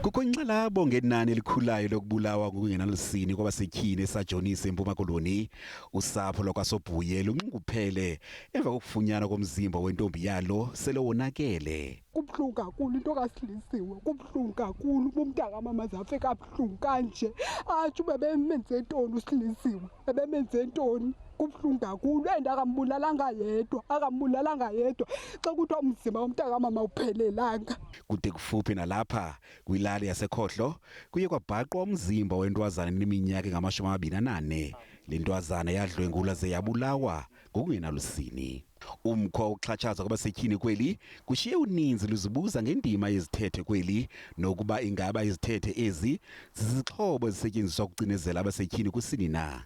Kukho inxalabo ngenani elikhulayo lokubulawa ngokungenalusini kwabasetyhini eSajonisi eMpuma Koloni. Usapho lwakwaSobhuye lunxunguphele emva kokufunyanwa komzimba wentombi yalo sele wonakele. Kubuhlungu kakhulu into kaSilisiwe, kubuhlungu kakhulu uba umntakamama zafe kabuhlungu kanje. Atsho uba bemenze ntoni uSilisiwe, ebemenze ntoni. Kubuhlungu kakhulu and akambulalanga yedwa, akambulalanga yedwa. Xa kuthiwa umzimba womntakamama uphelelanga. Kude kufuphi nalapha kwilali yaseKhohlo kuye kwabhaqwa umzimba wentwazana eneminyaka engama-24. Le ntwazana yadlwengulwa ze yabulawa ngokungenalusini. Umkhwa wokuxhatshazwa kwabasetyhini kweli kushiye uninzi luzibuza ngendima yezithethe kweli nokuba ingaba izithethe ezi zizixhobo ezisetyenziswa ukucinezela abasetyhini kusini na.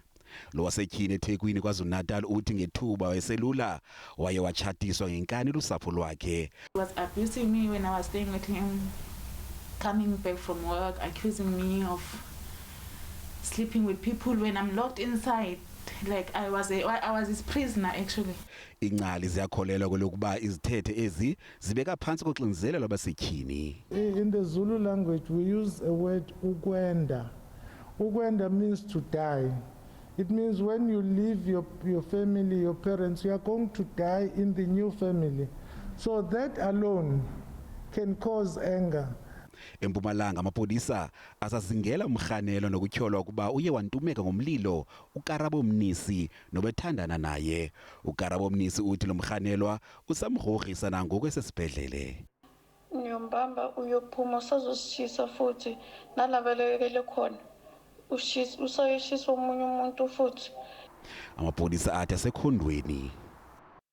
Lo wasetyhini eThekwini KwaZulu-Natal uthi ngethuba wayeselula waye watshatiswa ngenkani lusapho lwakhe. He was abusing me when I was staying with him, coming back from work, accusing me of sleeping with people when I'm locked inside. Like I was his prisoner actually. Ingcali ziyakholelwa kwelokuba izithethe ezi zibeka phantsi koxinzelelo abasetyhini. In the Zulu language, we use a word ukwenda. Ukwenda means to die. It means when you leave your family, your parents, you are going to die in the new family. So that alone can cause anger. EMpumalanga amapolisa asazingela umrhanelo nokutyholwa ukuba uye wantumeka ngomlilo uKarabo Mnisi nobethandana naye. UKarabo Mnisi uthi lo mrhanelwa usamgrogrisa nangoku esesibhedlele. Niyombamba uyophuma usazosishisa futhi nalabalekele khona ushisa usayoshisa omunye umuntu futhi. Amapolisa athi asekhondweni.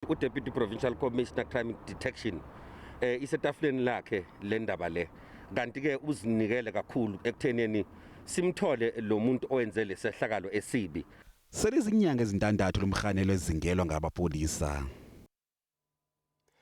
UDeputy Provincial Commissioner Crime Detection isetafuleni lakhe le ndaba le, kanti ke uzinikele kakhulu ekutheneni simthole lo muntu owenze lesehlakalo esibi. Selizinyanga ezintandathu lomrhanelo ezingelwa ngabapolisa.